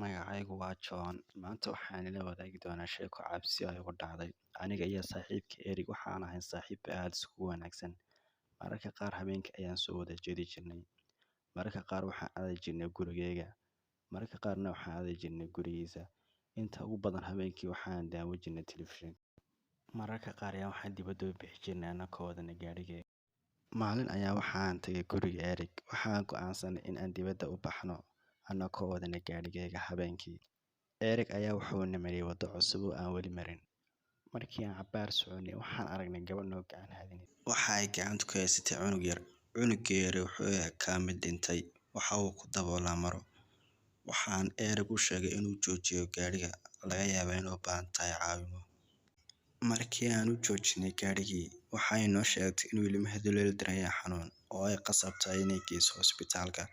Magacaygu waa John. Maanta waxaan ila wadaagi doonaa sheeko cabsi oo igu dhacday. Aniga iyo saaxiibkay Eric waxaan ahay saaxiib aad iskugu wanaagsan. Mararka qaar habeenkii ayaan soo wada jeedi jirnay. Mararka qaar waxaan aadi jirnay gurigayga. Mararka qaarna waxaan aadi jirnay gurigiisa. Inta ugu badan habeenkii waxaan daawan jirnay telefishin. Mararka qaar ayaa waxaan dibadda u bixi jirnay anakoo wadana gaadhigayga. Maalin ayaa waxaan tagay guriga Eric. Waxaan go'aansanay in aan dibadda u baxno anakoo wadana gaadhigayga habeenkii. Eric ayaa wuxuu na mariyay waddo cusub oo aan weli marin. Markii aan cabbaar soconay, waxaan aragnay gabadh noo gacan haadinaysa. Waxa ay gacanta ku haysatay cunug yar. Cunugii yari wuxuu ekaa mid dhintay. Waxa uu ku daboolaa maro. Waxaan Eric u sheegay inuu joojiyo gaadhiga, laga yaabo inuu u baahan tahay caawimo. Markii aan u joojinay gaadhigii, waxa ay noo sheegtay inuu ilmaheedu la ildaran xanuun oo ay qasab tahay inay geyso hosbitaalka.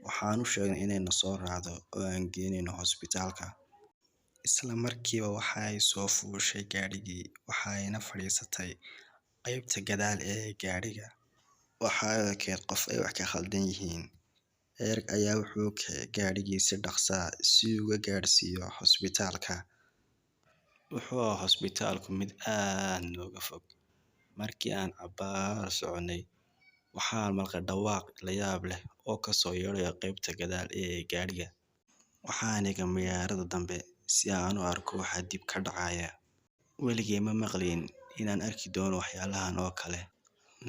Waxaan u sheegnay inay na soo raacdo oo aan geynayno hosbitaalka. Isla markiiba waxa ay soo fuushay gaadhigii, waxa ayna fadhiisatay qaybta gadaal ee gaadhiga. Waxa ay ekeyd qof ay wax ka khaldan yihiin. Eric ayaa wuxuu kaxeeyay gaadhigii si dhaqso ah si uu uga gaadhsiiyo hosbitaalka. Wuxuu ahaa hosbitaalku mid aad nooga fog. Markii aan cabbaar soconay, waxaan maqlay dhawaaq la yaab leh oo ka soo yeedhaya qaybta gadaal ee gaadhiga. Waxaan eegay muraayadda dambe si aan u arko waxa dib ka dhacaya. Weligay ma maqlin inaan arki doono waxyaalahan oo kale.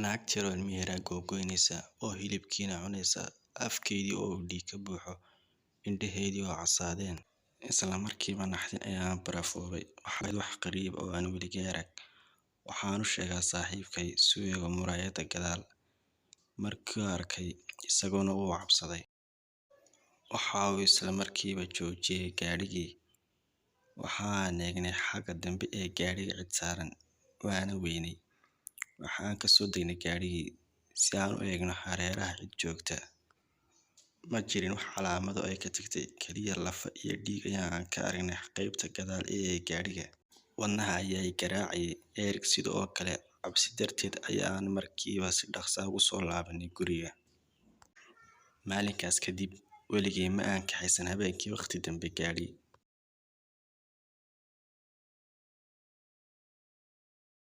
Naag tiro ilmihii yaraa googoynaysa oo hilibkiina cunaysa, afkeedii oo dhiig ka buuxo, indhaheedii oo casaadeen. Isla markiiba naxdin ayaan barafoobay. Waxaa wax qariib oo aan weligay arag. Waxaan u sheegaa saaxiibkay si uu eego muraayadda gadaal. Markii uu arkay, isaguna wuu cabsaday. Waxa uu isla markiiba joojiyay gaadhigii. Waxaan eegnay xagga dambe ee gaadhiga cid saaran, waana weynay. Waxaan ka soo degnay gaadhigii si aan u eegno hareeraha cid joogta. Ma jirin wax calaamado ay ka tagtay, kaliya lafa iyo dhiig ayaan ka aragnay qaybta gadaal ee gaadhiga. Wadnaha ayaa i garaacayay. Eric sidoo kale cabsi darteed ayaan markiiba si dhaqso ah ugu soo laabanay guriga. Maalinkaas kadib, weligay ma aan kaxaysan habeenkii waqti dambe gaadhi.